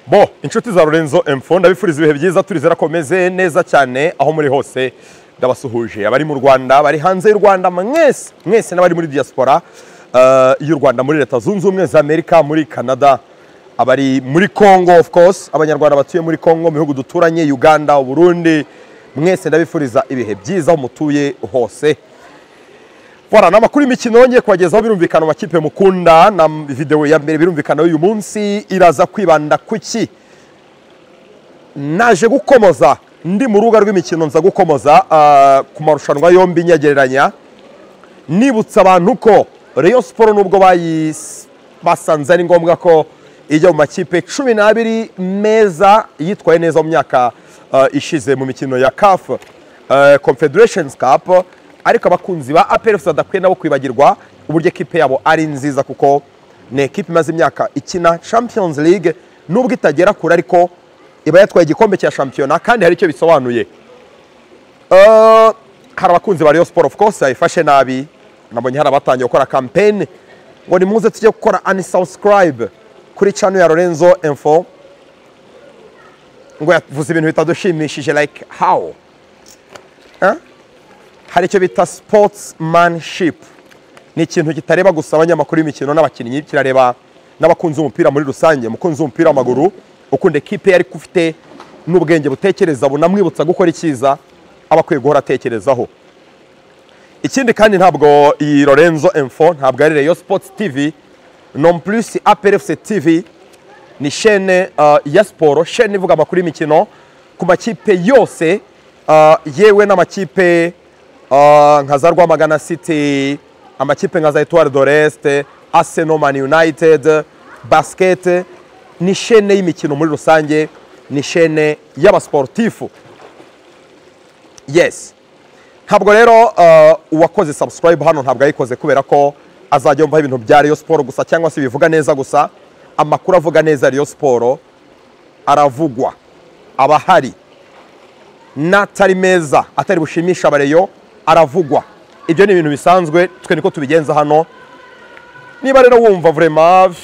Bo inshuti za Lorenzo M4, ndabifuriza ibihe byiza. Turizera ko meze neza cyane aho muri hose. Ndabasuhuje abari mu Rwanda, bari hanze y'u Rwanda, mwese mwese, n'abari muri diaspora y'u Rwanda, muri Leta Zunze Ubumwe za Amerika, muri Canada, abari muri Congo, of course Abanyarwanda batuye muri Congo, mu bihugu duturanye, Uganda, Burundi, mwese ndabifuriza ibihe byiza aho mutuye hose. Voilà, ni amakuru y'imikino ngiye kubagezaho. Birumvikana amakipe mukunda na video ya mbere. Birumvikana uyu munsi iraza kwibanda kuki naje gukomoza ndi mu rubuga rw'imikino, nza gukomoza ku marushanwa yombi nyagereranya, nibutsa abantu ko Rayon Sport, nubwo basanze ari ngombwa ko ijya mu makipe 12 meza yitwaye neza mu myaka ishize mu mikino ya CAF Confederations Cup, ariko abakunzi ba APR FC badakwiye nabo kwibagirwa uburyo ekipe yabo ari nziza, kuko ni ekipe imaze imyaka ikina Champions League, nubwo itagera kure, ariko iba yatwaye igikombe cya shampiyona kandi hari icyo bisobanuye. Hari abakunzi ba Rayon Sport, of course, bayifashe nabi. Nabonye hari abatangiye gukora campaign ngo nimuze tujye gukora unsubscribe kuri channel ya Lorenzo Info, ngo yavuze ibintu bitadushimishije. Like how, huh? Hari icyo bita sportsmanship, ni ikintu kitareba gusa abanyamakuru b'imikino n'abakinnyi, kirareba n'abakunzi b'umupira muri rusange. Umukunzi w'umupira w'amaguru ukunda ekipe ye ariko ufite n'ubwenge butekereza bunamwibutsa gukora icyiza, aba akwiye guhora atekerezaho. Ikindi kandi, ntabwo iyi Lorenzo Info, ntabwo ari Rayon Sports TV, non plus APR FC TV. Ni chaîne ya siporo, chaîne ivuga amakuru y'imikino ku makipe yose, yewe n'amakipe nka za Rwamagana City, amakipe nka za Etoile de l'Est, Arsenal, Man United, basket. Ni chaîne y'imikino muri rusange, ni chaîne y'abasportifu, yes. Ntabwo rero uwakoze subscribe hano ntabwo yayikoze kubera ko azajya yumva ibintu bya Rayon Sport gusa cyangwa se bivuga neza gusa. Amakuru avuga neza Rayon Sport aravugwa, aba ahari, n'atari meza, atari bushimisha abareyo, aravugwa. Ibyo ni ibintu bisanzwe, twe niko tubigenza hano. Niba rero wumva vraiment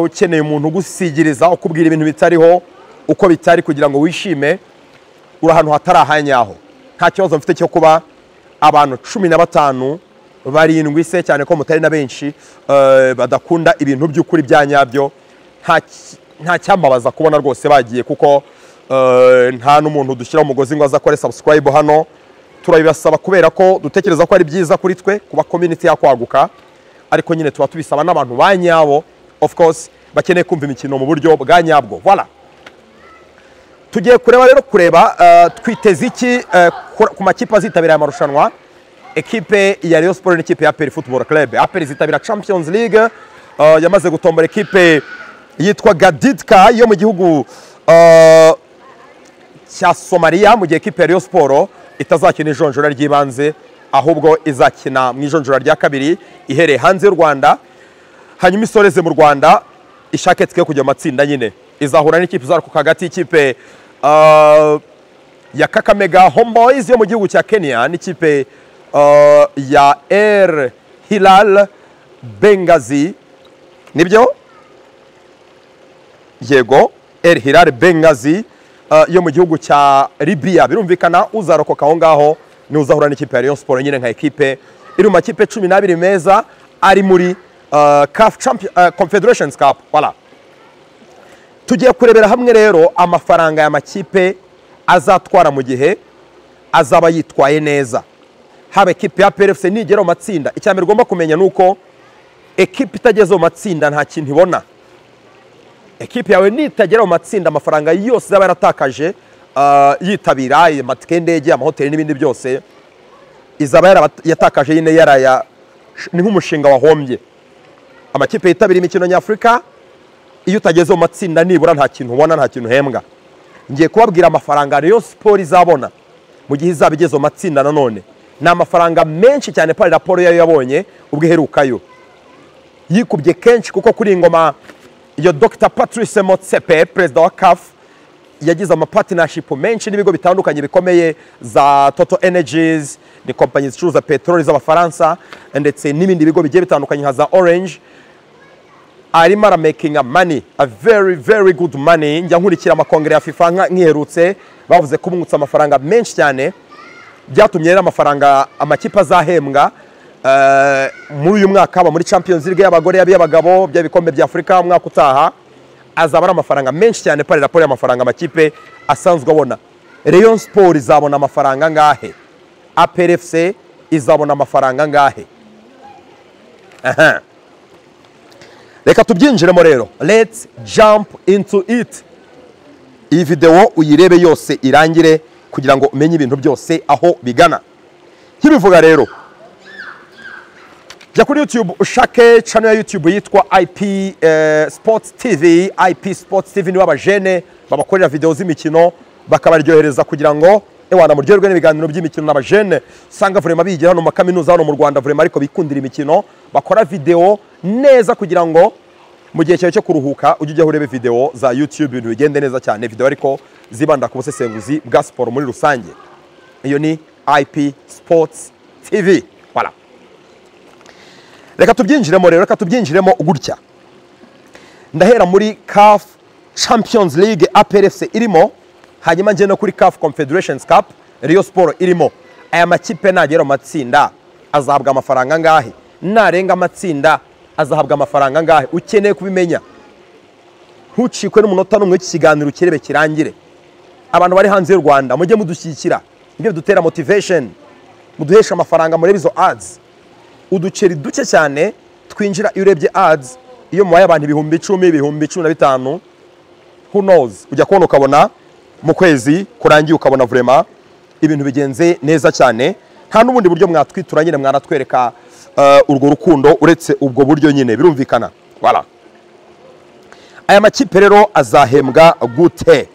ukeneye umuntu ugusigiriza, ukubwira ibintu bitariho uko bitari kugira ngo wishime, uri ahantu hatari ahanyaho. Nta kibazo mfite cyo kuba abantu 15, 7 se, cyane ko mutari na benshi, badakunda ibintu by'ukuri bya nyabyo. Nta cyambabaza kubona rwose bagiye, kuko nta n'umuntu dushyira umugozi ngo aze akore subscribe hano. Turabibasaba kubera ko dutekereza ko ari byiza kuri twe kuba community yakwaguka, ariko nyine tuba tubisaba n'abantu ba nyabo, of course, bakeneye kumva imikino mu buryo bwa nyabwo. Voilà, tugiye kureba rero, kureba twiteze iki ku makipe azitabira aya marushanwa, ekipe ya Rayon Sport n'ikipe ya APR Football Club. APR izitabira Champions League, yamaze gutombora ekipe yitwa Gadidka yo mu gihugu cya Somalia, mu gihe ekipe ya Rayon Sport itazakina ijonjora ry'ibanze, ahubwo izakina mu ijonjora rya kabiri ihereye hanze y'u Rwanda, hanyuma isoreze mu Rwanda, ishake tike kujya mu matsinda. Nyine izahura n'ikipe izarukuka hagati y'ikipe ya Kakamega Homeboys yo mu gihugu cya Kenya n'ikipe ya El Hilal Benghazi. Nibyo, yego, El Hilal Benghazi yo mu gihugu cya Libya. Birumvikana uzarokoka aho ngaho ni uzahura n'ikipe ya Rayon Sport nyine, nka ekipe iri mu makipe 12 meza ari muri CAF Champion, Confederations Cup. Voilà, tugiye kurebera hamwe rero amafaranga y'amakipe azatwara mu gihe azaba yitwaye neza, haba ekipe ya APR FC nigera mu matsinda. Icya mbere ugomba kumenya ni uko ekipe itageze mu matsinda nta kintu ibona. Ekipe yawe nitagera mu matsinda, amafaranga yose izaba yaratakaje yitabira, amatike y'indege, amahoteli n'ibindi byose, izaba yatakaje nyine, yaraya ni nk'umushinga wahombye. Amakipe yitabira imikino nyafurika, iyo utageze mu matsinda nibura nta kintu ubona, nta kintu uhembwa. Ngiye kubabwira amafaranga Rayon Sport izabona mu gihe izaba igeze mu matsinda. Nanone ni amafaranga menshi cyane par rapport yayo yabonye ubwo iherukayo, yikubye kenshi, kuko kuri ingoma iyo Dr Patrice Motsepe, perezida wa CAF, yagize ama partnership menshi n'ibigo bitandukanye bikomeye, za Total Energies, ni kompanyi zicuruza peteroli z'Abafaransa, ndetse n'ibindi bigo bigiye bitandukanye nka za Orange. Arimo aramakinga money, a very very good money. Njya nkurikira amakongere ya FIFA nkiherutse bavuze ko bungutse amafaranga menshi cyane. Byatumye rero amafaranga amakipe azahembwa muri uyu mwaka, haba muri Champions League y'abagore, y'abagabo, by'ibikombe bya Afurika umwaka utaha, azaba ari amafaranga menshi cyane par rapport y'amafaranga amakipe asanzwe abona. Rayon Sport izabona amafaranga angahe? APR FC izabona amafaranga angahe? Aha. Reka tubyinjiremo rero, let's jump into it. Iyi video uyirebe yose irangire kugira ngo umenye ibintu byose aho bigana. Nkibivuga rero, jya kuri YouTube ushake channel ya YouTube yitwa IP Sports TV. IP Sports TV nibo abajene babakorera video z'imikino bakabaryohereza kugira ngo ewana muryoherwe n'ibiganiro by'imikino. N'abajene usanga vraiment bigira hano mu makaminuza hano mu Rwanda vraiment, ariko bikundira imikino, bakora video neza kugira ngo mu gihe cyawe cyo kuruhuka ujye ujyaho urebe video za YouTube, ibintu bigende neza cyane. Video ariko zibanda ku busesenguzi bwa siporo muri rusange. Iyo ni IP Sports TV. Voilà. Reka tubyinjiremo rero, reka tubyinjiremo gutya. Ndahera muri CAF Champions League APR FC irimo, hanyuma njye no kuri CAF Confederations Cup Rayon Sport irimo. Aya makipe nagera mu matsinda azahabwa amafaranga angahe? Narenga amatsinda azahabwa amafaranga angahe? Ukeneye kubimenya, ntucikwe n'umunota n'umwe w'iki kiganiro, ukirebe kirangire. Abantu bari hanze y'u Rwanda mujye mudushyigikira, nibyo bidutera motivation, muduhesha amafaranga. Murebe izo ads, uduceri duke cyane twinjira iyo urebye ads. Iyo mubaye abantu 10,000, 15,000, who knows, ujya kubona ukabona mu kwezi kurangiye ukabona vraiment ibintu bigenze neza cyane. Nta n'ubundi buryo mwatwitura nyine mwanatwereka urwo rukundo uretse ubwo buryo nyine, birumvikana. Voilà. Aya makipe rero azahembwa gute?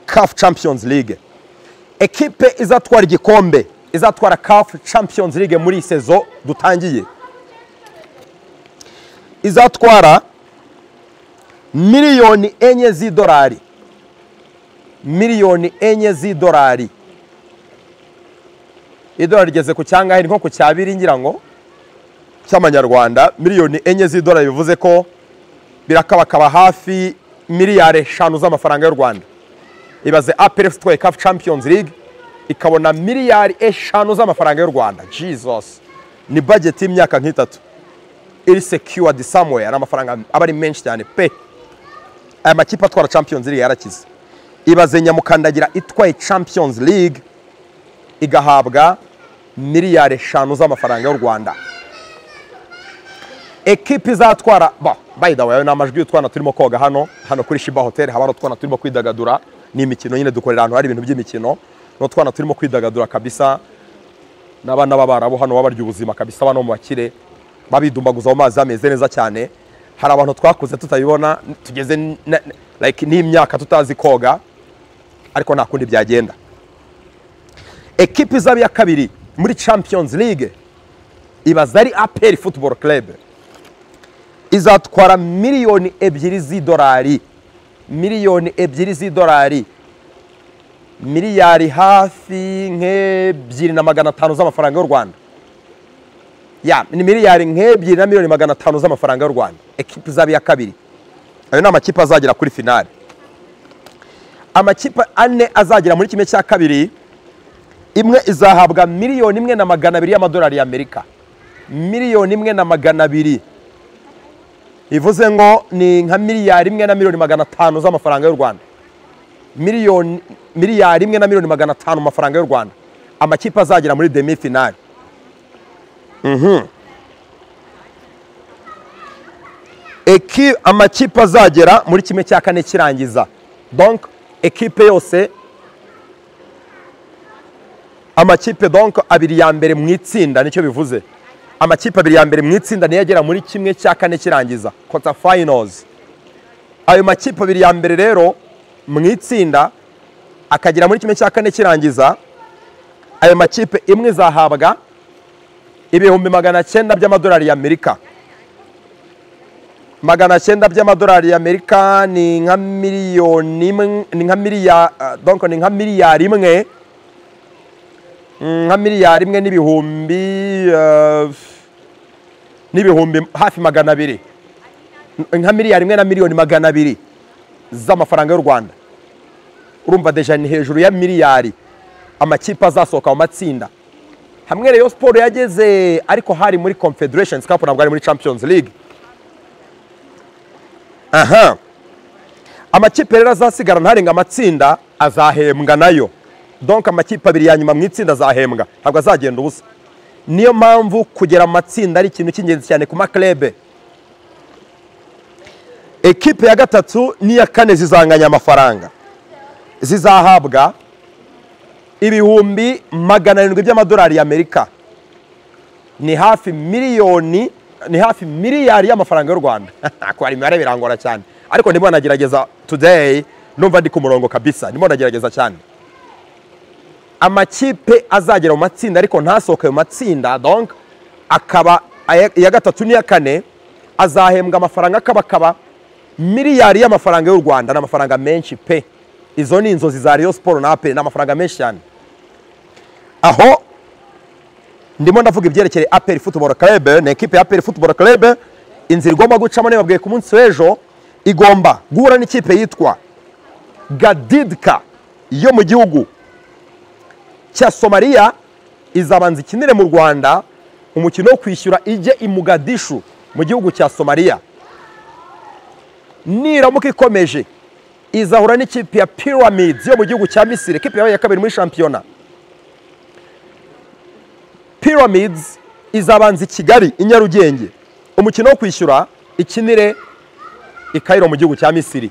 CAF Champions League, ekipe izatwara igikombe, izatwara CAF Champions League muri saison dutangiye, izatwara 4 miliyoni z'idolari, 4 miliyoni z'idolari. Idolari rigeze ku cyangahe? Ni nko ku cyabiri ngira ngo cy'amanyarwanda. 4 miliyoni z'idolari bivuze ko birakabakaba hafi miliyari 5 z'amafaranga y'u Rwanda. Ibaze APR FC itwaye CAF Champions League ikabona miliyari 5 z'amafaranga y'u Rwanda. Jesus, ni budget y'imyaka nk'itatu iri secured somewhere. Ari amafaranga aba ari menshi cyane pe. Aya makipe atwara Champions League yarakize. Ibaze Nyamukandagira itwaye Champions League igahabwa miliyari 5 z'amafaranga y'u Rwanda. Ekipe izatwara ba, by the way, ayo ni amajwi y'utwana turimo koga hano kuri Shiba Hotel. Haba hari utwana turimo kwidagadura, ni imikino nyine, dukorera ahantu hari ibintu by'imikino n'utwana turimo kwidagadura kabisa. N'abana b'Abarabu hano baba barya ubuzima kabisa, abana bo mu bakire babidumbaguza mu mazi ameze neza cyane. Hari abantu twakuze tutabibona, tugeze like n'imyaka tutazi koga, ariko nta kundi byagenda. Ekipe izaba iya kabiri muri Champions League, ibaza ari APR Football Club, izatwara 2 miliyoni z'idolari, 2 miliyoni z'idolari, miliyari hafi nk'ebyiri na 500 z'amafaranga y'u Rwanda. Ya ni miliyari nk'ebyiri na miliyoni 500 z'amafaranga y'u Rwanda, ekipe izaba iya kabiri. Ayo ni amakipe azagera kuri finale. Amakipe ane azagera muri kimwe cya kabiri, imwe izahabwa 1.2 miliyoni y'amadolari y'Amerika, 1.2 miliyoni, bivuze ngo ni nka miliyari 1 na miliyoni 500 z'amafaranga y'u Rwanda, miliyari 1 na miliyoni 500 mu mafaranga y'u Rwanda, amakipe azagera muri demi finale. Amakipe azagera muri kimwe cya kane kirangiza, donc ekipe yose, amakipe donc abiri ya mbere mu itsinda, nicyo bivuze, amakipe abiri ya mbere mu itsinda niyo agera muri kimwe cya kane kirangiza, quarter finals. Ayo makipe abiri ya mbere rero mu itsinda akagera muri kimwe cya kane kirangiza, ayo makipe imwe izahabwa 900,000 by'amadolari y'Amerika. 900 by'amadolari y'Amerika ni nka miliyoni imwe, ni nka miliyari, donc ni nka miliyari 1, nka miliyari 1 n'ibihumbi n'ibihumbi hafi 200, nka miliyari 1 na miliyoni 200 z'amafaranga y'u Rwanda. Urumva déjà ni hejuru ya miliyari amakipe azasohoka mu matsinda. Hamwe Rayon Sport yageze, ariko hari muri Confederations Cup, ntabwo ari muri Champions League. Aha amakipe rero azasigara ntarenga amatsinda azahembwa nayo. Donc amakipe abiri ya nyuma mu itsinda azahembwa, ntabwo azagenda ubusa. Niyo mpamvu kugera amatsinda ari ikintu cy'ingenzi cyane ku maklebe. Ekipe ya gatatu n'iya kane zizanganya amafaranga, zizahabwa 700,000 by'amadolari y'Amerika, ni hafi miliyoni, ni hafi miliyari y'amafaranga y'u Rwanda. Ko ari imibare birangora cyane, ariko ndimo nagerageza today, numva ndi ku murongo kabisa, ndimo nagerageza cyane. Amakipe azagera mu matsinda ariko ntasohoke mu matsinda, donc akaba iya gatatu n'iya kane, azahembwa amafaranga akabakaba miliyari y'amafaranga y'u Rwanda. Ni amafaranga menshi pe. Izo ni inzozi za Rayon Sport na APR, ni amafaranga menshi cyane. Aho ndimo ndavuga ibyerekeye APR Football Club, ni ekipe ya APR Football Club. Inzira igomba gucamo nibabwiye ku munsi w'ejo, igomba guhura n'ikipe yitwa Gadidka yo mu gihugu cya Somalia. Izabanza ikinire mu Rwanda umukino wo kwishyura, ijye i Mogadishu mu gihugu cya Somalia. Niramuka ikomeje izahura n'ikipe ya Pyramids yo mu gihugu cya Misiri, ekipe yabaye ya kabiri muri shampiyona. Pyramids izabanza i Kigali i Nyarugenge, umukino wo kwishyura ikinire i Cairo mu gihugu cya Misiri.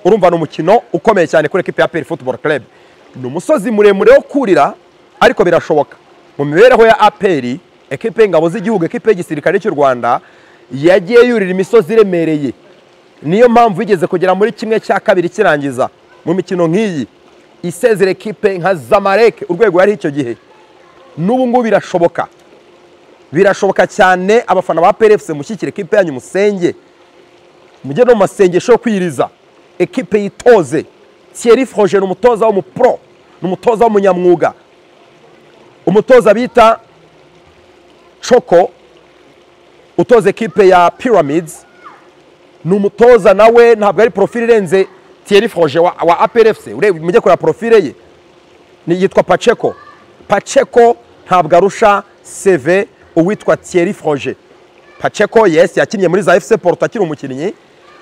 Urumva ni umukino ukomeye cyane kuri ekipe ya APR Football Club. Ni umusozi muremure wo kurira, ariko birashoboka. Mu mibereho ya APR, ekipe y'ingabo z'igihugu, ekipe y'igisirikare cy'u Rwanda, yagiye yurira imisozi iremereye. Niyo mpamvu igeze kugera muri 1/2 kirangiza mu mikino nk'iyi, isezera ekipe nka Zamalek urwego yari icyo gihe. N'ubu ngubu birashoboka, birashoboka cyane. Abafana ba APR FC, mushyikire ekipe yanyu, musenge, mujye no mu masengesho yo kwiriza ekipe yitoze. Thierry Froger ni umutoza w'umupro, ni umutoza w'umunyamwuga. Umutoza bita Choko utoza ekipe ya Pyramids ni umutoza nawe ntabwo ari profile irenze Thierry Froger wa APR FC. Urebe mujye kureba profile ye, ni yitwa Pacheco. Pacheco ntabwo arusha CV uwitwa Thierry Froger. Pacheco yes yakinnye muri za FC Porto akiri umukinnyi,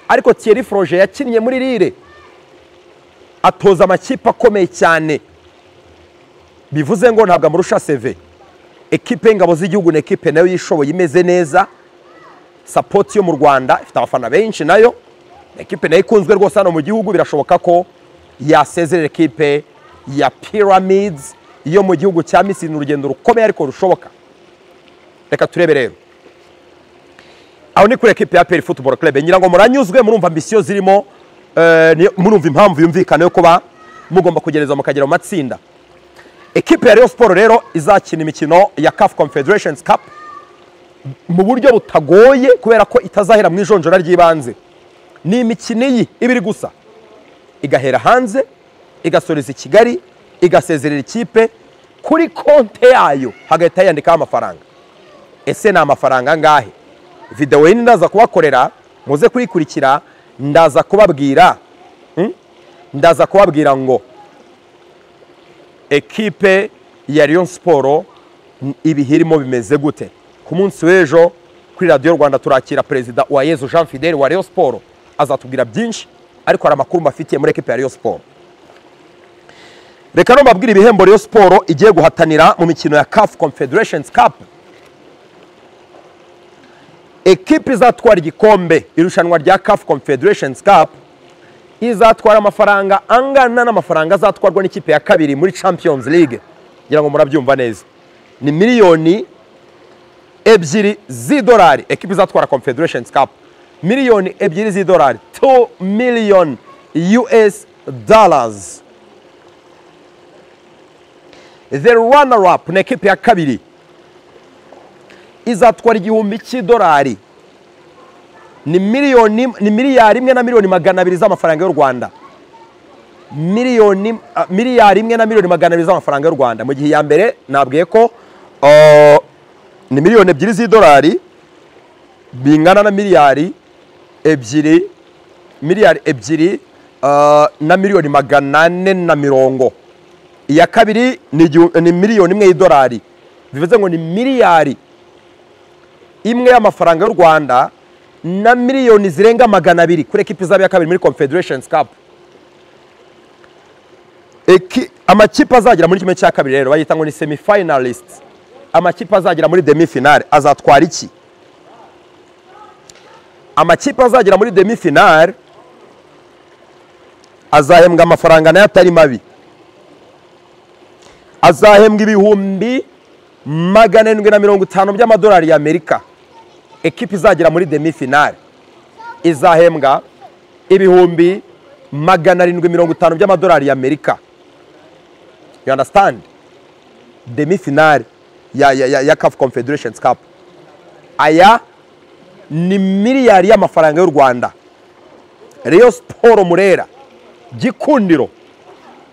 ariko Thierry Froger yakinnye muri Lille, atoza amakipe akomeye cyane. Bivuze ngo ntabwo amurusha CV. Ekipe y'ingabo z'igihugu ni ekipe nayo yishoboye, imeze neza. Support yo mu Rwanda ifite abafana benshi nayo, ekipe nayo ikunzwe rwose hano mu gihugu. Birashoboka ko yasezerera ekipe ya Pyramids yo mu gihugu cya Misiri. Ni urugendo rukomeye ariko rushoboka. Reka turebe rero. Aho ni kuri ekipe ya APR Football Club. Ngira ngo muranyuzwe, murumva ambition zirimo, murumva impamvu yumvikana yo kuba mugomba kugereza mukagera mu matsinda. Ekipe ya Rayon Sport rero izakina imikino ya CAF Confederations Cup mu buryo butagoye, kubera ko itazahera mu ijonjora ry'ibanze. Ni imikino iyi ibiri gusa, igahera hanze, igasoreza i Kigali, igasezerera ikipe kuri konte yayo, hagahita yandikaho amafaranga. Ese ni amafaranga angahe? Video yindi ndaza kubakorera, muze kuyikurikira, ndaza kubabwira, ndaza kubabwira ngo ekipe ya Rayon Sport ibihirimo bimeze gute. Ku munsi w'ejo kuri Radio Rwanda turakira Perezida Uwayezu Jean Fidel wa Rayon Sport, azatubwira byinshi, ariko hari amakuru mbafitiye muri ekipe ya Rayon Sport. Reka no mbabwire ibihembo Rayon Sport igiye guhatanira mu mikino ya CAF Confederations Cup. Ekipe izatwara igikombe irushanwa rya CAF Confederations Cup izatwara amafaranga angana n'amafaranga azatwarwa n'ikipe ya kabiri muri Champions League. Ngira ngo murabyumva neza. Ni 2 miliyoni z'idolari. Ekipe izatwara Confederations Cup 2 miliyoni z'idolari, 2 million US dollars. The runner up ni ekipe ya kabiri izatwara $1,000. Ni miliyari 1 na miliyoni 200 z'amafaranga y'u Rwanda. Miliyari 1 na miliyoni 200 z'amafaranga y'u Rwanda. Mu gihe ya mbere nabwiye ko ni 2 miliyoni z'idolari. Bingana na miliyari 2, miliyari 2 na miliyoni 450. Iya kabiri ni miliyoni 1 y'idolari. Bivuze ngo ni miliyari 1 y'amafaranga y'u Rwanda na miliyoni zirenga 200 kuri ekipi izaba iya kabiri muri Confederations Cup. Amakipe azagera muri 1/2 rero bayita ngo ni semi-finalist. Amakipe azagera muri demi finale azatwara iki? Amakipe azagera muri demi finale azahembwa amafaranga nayo atari mabi. Azahembwa 750,000 by'amadolari y'Amerika. Ekipe izagera muri demi finale izahembwa 750,000 by'amadolari y'Amerika. You understand? Demi finale ya CAF Confederations Cup, aya ni miliyari y'amafaranga y'u Rwanda. Rayon Sport, Murera, Gikundiro,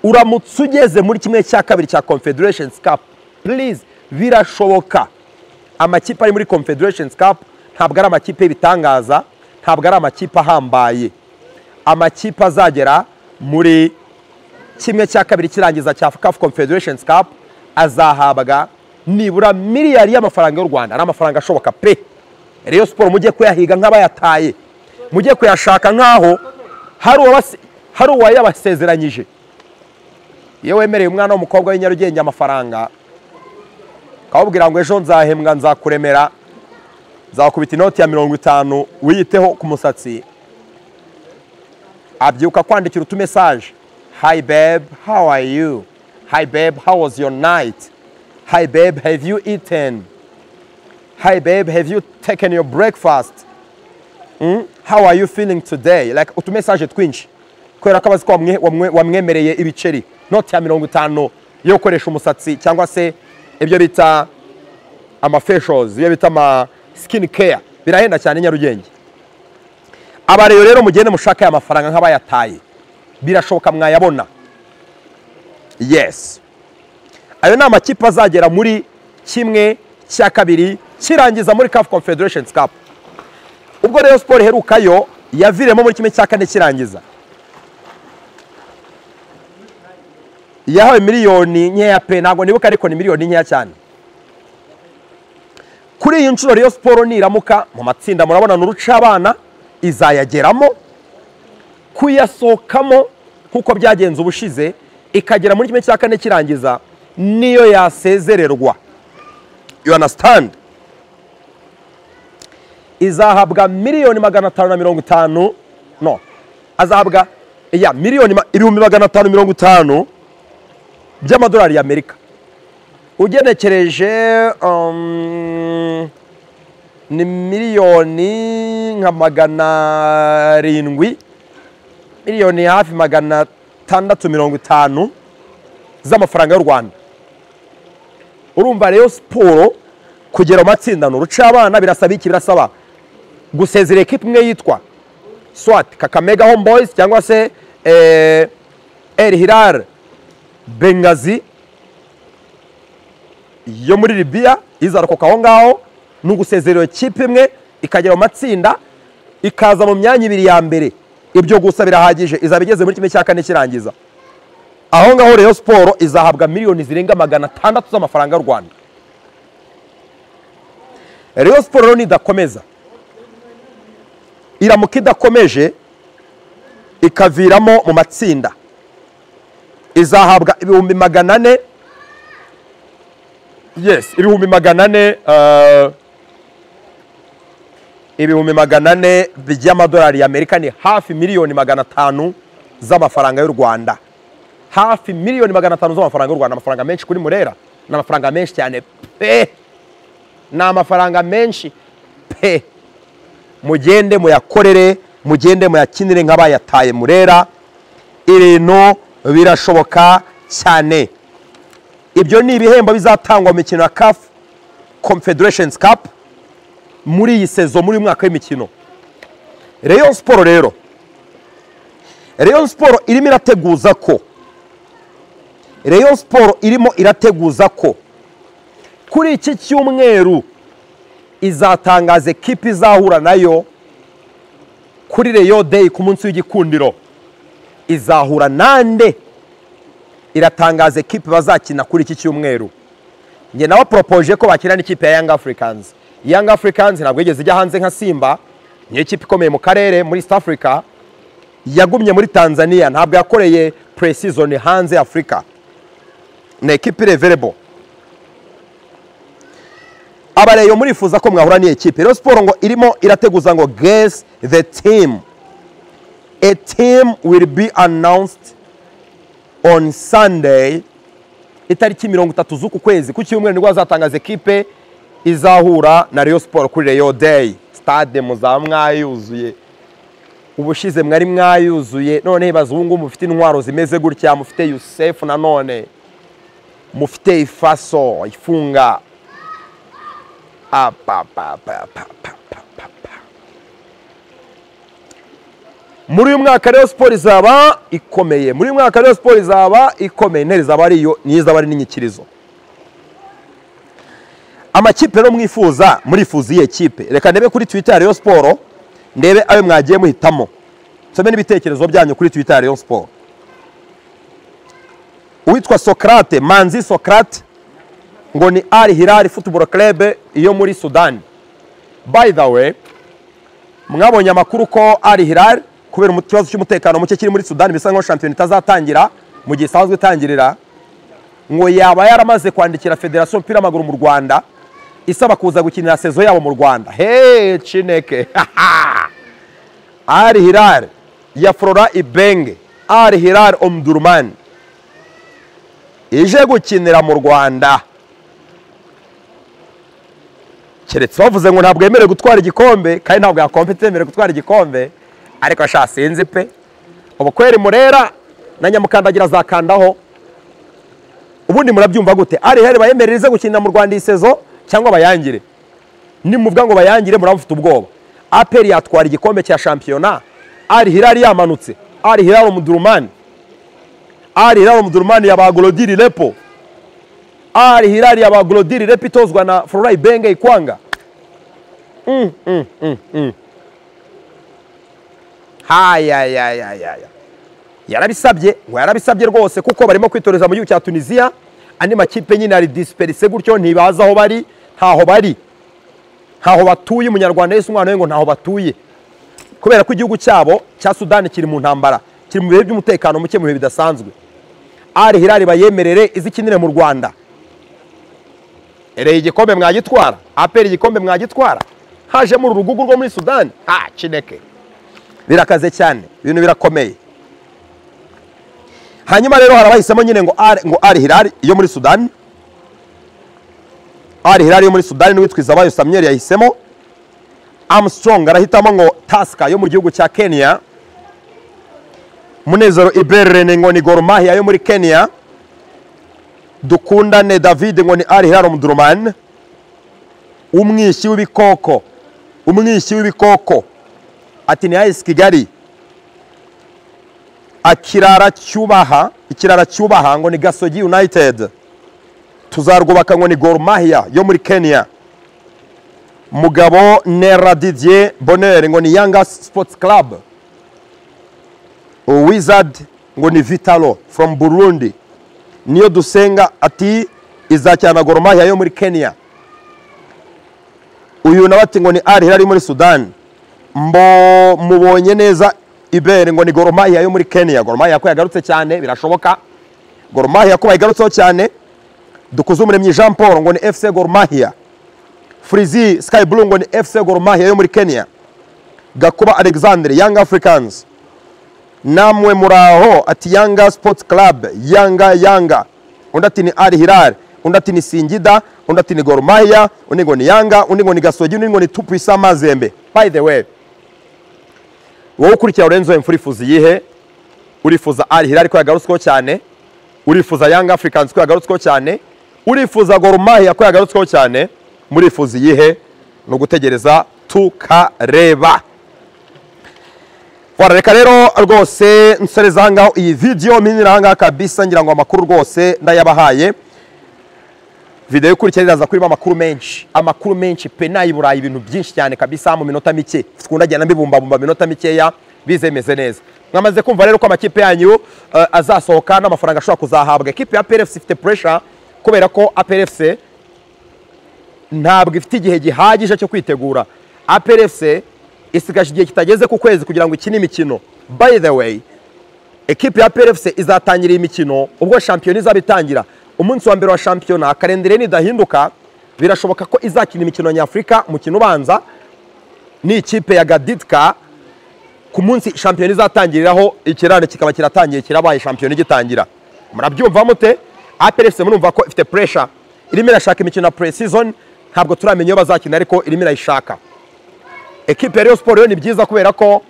uramutse ugeze muri 1/2 cya Confederations Cup, please, birashoboka. Amakipe ari muri Confederations Cup ntabwo ari amakipe y'ibitangaza, ntabwo ari amakipe ahambaye. Amakipe azagera muri 1/2 kirangiza cya CAF Confederations Cup azahabwa nibura miliyari y'amafaranga y'u Rwanda. Ari amafaranga ashoboka pe. Rayon Sport, mujye kuyahiga nk'abayataye, mujye kuyashaka nk'aho hari uwayabasezeranyije. Iyo wemereye umwana w'umukobwa w'i Nyarugenge amafaranga, akawubwira ngo ejo nzahembwa, nzakuremera, nzakubita inoti ya 50 wiyiteho ku musatsi, abyuka kwandikira utumessage: "Hi babe, how are you? Hi babe, how was your night? Hi babe, have you eaten? Hi babe, have you taken your breakfast? How are you feeling today?" Like utumessage twinshi, kubera ko abazi ko wamwemereye ibiceri, noti ya 50 yo gukoresha umusatsi cyangwa se ibyo bita ama facials, ibyo bita ama skin care, birahenda cyane i Nyarugenge. Abareyo rero, mugende mushaka aya mafaranga nk'abayataye, birashoboka mwayabona. Yes, ayo ni amakipe azagera muri 1/2 kirangiza muri CAF Confederations Cup. Ubwo Rayon Sport iherukayo yaviremo muri 1/4 kirangiza, yahawe miliyoni nkeya pe, ntabwo nibuka, ariko ni miliyoni nkeya cyane. Kuri iyi nshuro Rayon Sport niramuka mu matsinda, murabona ni uruca abana, izayageramo. Kuyasohokamo nk'uko byagenze ubushize, ikagera muri 1/4 kirangiza, niyo yasezererwa, you understand, izahabwa miliyoni 550, no, azahabwa ya miliyoni 550,000 by'amadolari y'Amerika. Ugenekereje ni miliyoni nka 700, miliyoni hafi 650 z'amafaranga y'u Rwanda. Urumva rero, Sport kugera mu matsinda ni uruca abana. Birasaba iki? Birasaba gusezera ekipe imwe yitwa soit Kakamega Homeboys cyangwa se El Hilal Benghazi yo muri Libya izarokoka aho ngaho. Ni ugusezera iyo kipe imwe, ikagera mu matsinda, ikaza mu myanya ibiri ya mbere. Ibyo gusa birahagije, izaba igeze muri 1/4 kirangiza. Aho ngaho Rayon Sport izahabwa miliyoni zirenga 600 z'amafaranga y'u Rwanda. Rayon Sport rero nidakomeza, iramuka idakomeje ikaviramo mu matsinda, izahabwa 400,000. Yes, 400,000, 400,000 by'amadolari y'Amerika ni hafi miliyoni 500 z'amafaranga y'u Rwanda. Hafi miliyoni 500 z'amafaranga y'u Rwanda, amafaranga menshi kuri Murera, ni amafaranga menshi cyane pe, ni amafaranga menshi pe. Mugende muyakorere, mugende muyakinire nk'abayataye. Murera, ibintu birashoboka cyane. Ibyo ni ibihembo bizatangwa mu mikino ya CAF Confederations Cup muri iyi saison, muri uyu mwaka w'imikino. Rayon Sport rero, Rayon Sport irimo irateguza ko, Rayon Sport irimo irateguza ko kuri iki cyumweru izatangaza ekipe izahura nayo kuri Rayon Day ku munsi w'igikundiro. Izahura nande? Iratangaza ekipe bazakina kuri iki cyumweru. Njye nawe propoje ko bakina n'ikipe ya Young Africans. Young Africans ntabwo yigeze ijya hanze nka Simba, ni ikipe ikomeye mu karere muri East Africa, yagumye muri Tanzania, ntabwo yakoreye pre-season hanze Afrika. Ni ekipe reverebo. Abareyo murifuza ko mwahura n'iyi ekipe. Rayon Sport ngo irimo irateguza ngo guess the team. A team will be announced on Sunday itariki 30 z'uku kwezi. Ku cyumweru nibwo bazatangaza ekipe izahura na Rayon Sport kuri Rayon Day. Stade muzaba mwayuzuye. Ubushize mwari mwayuzuye, none bazungu mufite intwaro zimeze gutya, mufite Yusef nanone, mufite Ifaso ifunga. Apa pa pa pa pa pa pa. Muri uyu mwaka Rayon Sport izaba ikomeye. Muri uyu mwaka Rayon Sport izaba ikomeye. Intare izaba ari yo, niyo izaba ari n'inyikirizo. Amakipe rero mwifuza, murifuza iye kipe. Reka ndebe kuri Twitter ya Rayon Sport, ndebe ayo mwagiye muhitamo. Nsome n'ibitekerezo byanyu kuri Twitter ya Rayon Sport. Uwitwa Socrate, Manzi Socrate, ngo ni Al Hilal Football Club iyo muri Sudan. By the way, mwabonye amakuru ko Al Hilal kubera ikibazo cy'umutekano muke kiri muri Sudan bisa nkaho shampiyona itazatangira mu gihe isanzwe itangirira, ngo yaba yaramaze kwandikira Federation y'umupira w'amaguru mu Rwanda isaba kuza gukinira sezo yabo mu Rwanda. Hey Chineke. Al Hilal ya Flora Ibenge, Al Hilal Omdurman ije gukinira mu Rwanda. Keretse bavuze ngo ntabwo yemerewe gutwara igikombe, kandi ntabwo yakompete yemerewe gutwara igikombe, ariko sha sinzi pe. Ubukweri Murera na Nyamukandagira zakandaho. Ubundi murabyumva gute? Al Hilal bayemerereze gukinira mu Rwanda iyi sezo cyangwa bayangire? Nimuvuga ngo bayangire murabufite ubwoba. APR yatwara igikombe cya shampiyona, Al Hilal yamanutse, Al Hilal Omdurman, Al Hilal Omdurman yabagolodiri lepo, Al Hilal yabagolodiri lepo itozwa na Flora Ibenge ikwanga. Haya. Yarabisabye, ngo yarabisabye rwose kuko barimo kwitoreza mu gihugu cya Tunisia. Andi makipe nyine ari disperse gutyo, ntibaza aho bari, ntaho bari, ntaho batuye. Umunyarwanda yese umwana we ngo ntaho batuye, kubera ko igihugu cyabo cya Sudan kiri mu ntambara, kiri mu bihe by'umutekano muke, mu bihe bidasanzwe. Al Hilal bayemerere izikinire mu Rwanda. Ereye igikombe mwagitwara, APR igikombe mwagitwara, haje mu rugugu rwo muri Sudan. Ha Chineke, birakaze cyane, ibintu birakomeye. Hanyuma rero harabahisemo nyine ngo Al Hilal yo muri Sudan. Al Hilal yo muri Sudan n'uwitwa Izabayo Samuel yahisemo. Armstrong arahitamo ngo Tusker yo mu gihugu cya Kenya. Munezero Iberene ngo ni Gor Mahia yo muri Kenya. Dukundane David ngo ni Al Hilal Omdurman. Umwishi w'ibikoko, umwishi w'ibikoko ati ni AS Kigali. Akirara cyubaha, ikirara cyubaha ngo ni Gasogi United. Tuzarwubaka ngo ni Gor Mahia yo muri Kenya. Mugabo Nera Didier Bonheur ngo ni Yanga Sports Club. Wizard ngo ni Vitalo from Burundi. Niyo Dusenga ati izacyana Gor Mahia yo muri Kenya. Uyu nawe ati ngo ni Al Hilal muri Sudan. Mbo mubonye neza Ibere ngo ni Gor Mahia yo muri Kenya. Gor Mahia ko yagarutse cyane, birashoboka. Gor Mahia ko bayigarutseho cyane. Dukuzumuremyi Jean Paul ngo ni FC Gor Mahia. Frizi Sky Blue ngo ni FC Gor Mahia yo muri Kenya. Gakuba Alexandre Young Africans. Namwe muraho ati Yanga Sports Club, Yanga Yanga. Undi ati ni Al Hilal, undi ati ni Singida, undi ati ni Gor Mahia, undi ngo ni Yanga, undi ngo ni Gasogi, undi ngo ni Tupuisa Mazembe. By the way, wowe ukurikira Lorenzo Mfurifuzi yihe? Urifuza Al Hilal ko yagarutsweho cyane, urifuza Young Africans ko yagarutsweho cyane, urifuza Gor Mahia ko yagarutsweho cyane, murifuza yihe? No gutegereza tukareba. Reka rero rwose nsoreza ahangaho iyi video minini ahangaha kabisa, ngira ngo amakuru rwose ndayabahaye. Video ikurikira iraza kurimo amakuru menshi, amakuru menshi pe, nayi Burayi, ibintu byinshi cyane kabisa mu minota mike. Sikunda genda mbibumba bumba minota mikeya bizemeze neza. Mwamaze kumva rero ko amakipe yanyu azasohoka n'amafaranga ashobora kuzahabwa. Ekipe ya APR FC ifite pressure kubera ko APR FC ntabwo ifite igihe gihagije cyo kwitegura. APR FC isigaje igihe kitageze ku kwezi kugira ngo ikine imikino. By the way, ekipe ya APR FC izatangira imikino ubwo shampiyona izabitangira. Umunsi wa mbere wa shampiyona, kalendere nidahinduka, birashoboka ko izakina imikino nyafurika. Umukino ubanza ni ikipe ya Gaditka ku munsi shampiyona izatangiriraho, ikirane kikaba kiratangiye, kirabaye shampiyona igitangira. Murabyumva mute? APR FC murumva ko ifite pressure, irimo irashaka imikino ya pre-season, ntabwo turamenya iyo bazakina ariko irimo irayishaka. Ekipe ya Rayon Sports yo ni byiza kubera ko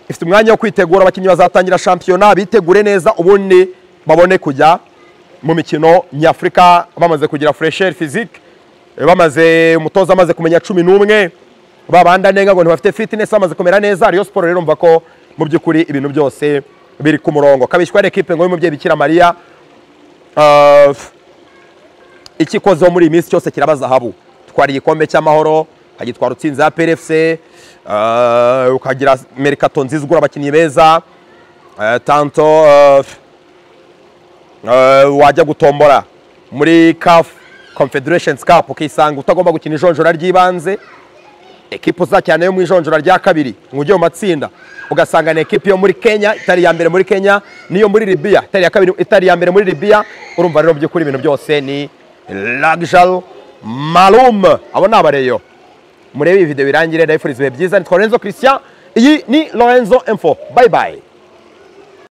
ifite umwanya wo kwitegura, abakinnyi bazatangira shampiyona bitegure neza, ubundi babone kujya mu mikino nyafurika bamaze kugira fresher physique, bamaze umutoza amaze kumenya 11 babanda nenga ngo ntibafite fitness, bamaze kumera neza. Rayon Sports rero mva ko mu by'ukuri ibintu byose biri ku murongo. Kabishywa ekipe ngo y'umubyeyi Bikira Mariya ikikozeho muri iyi minsi cyose kiraba zahabu. Twari igikombe cy'amahoro, ukagitwara utsinze APR FC, ukagira mercato nziza ugura abakinnyi beza, tanto wajya gutombora muri CAF Confederations Cup ukisanga utagomba gukina ijonjora ry'ibanze. Ekipe uzakina yo mu ijonjora rya kabiri ngo ujye mu matsinda, ugasanga ni ekipe yo muri Kenya itari ya mbere muri Kenya, niyo muri Libya itari ya kabiri, itari ya mbere muri Libya. Urumva rero by'ukuri ibintu byose ni Luxury Malum. Abo ni abareyo. Murebe iyi video birangire, ndabifuriza ibihe byiza. Nitwa Lorenzo Christian, iyi ni Lorenzo Info. Bye bye.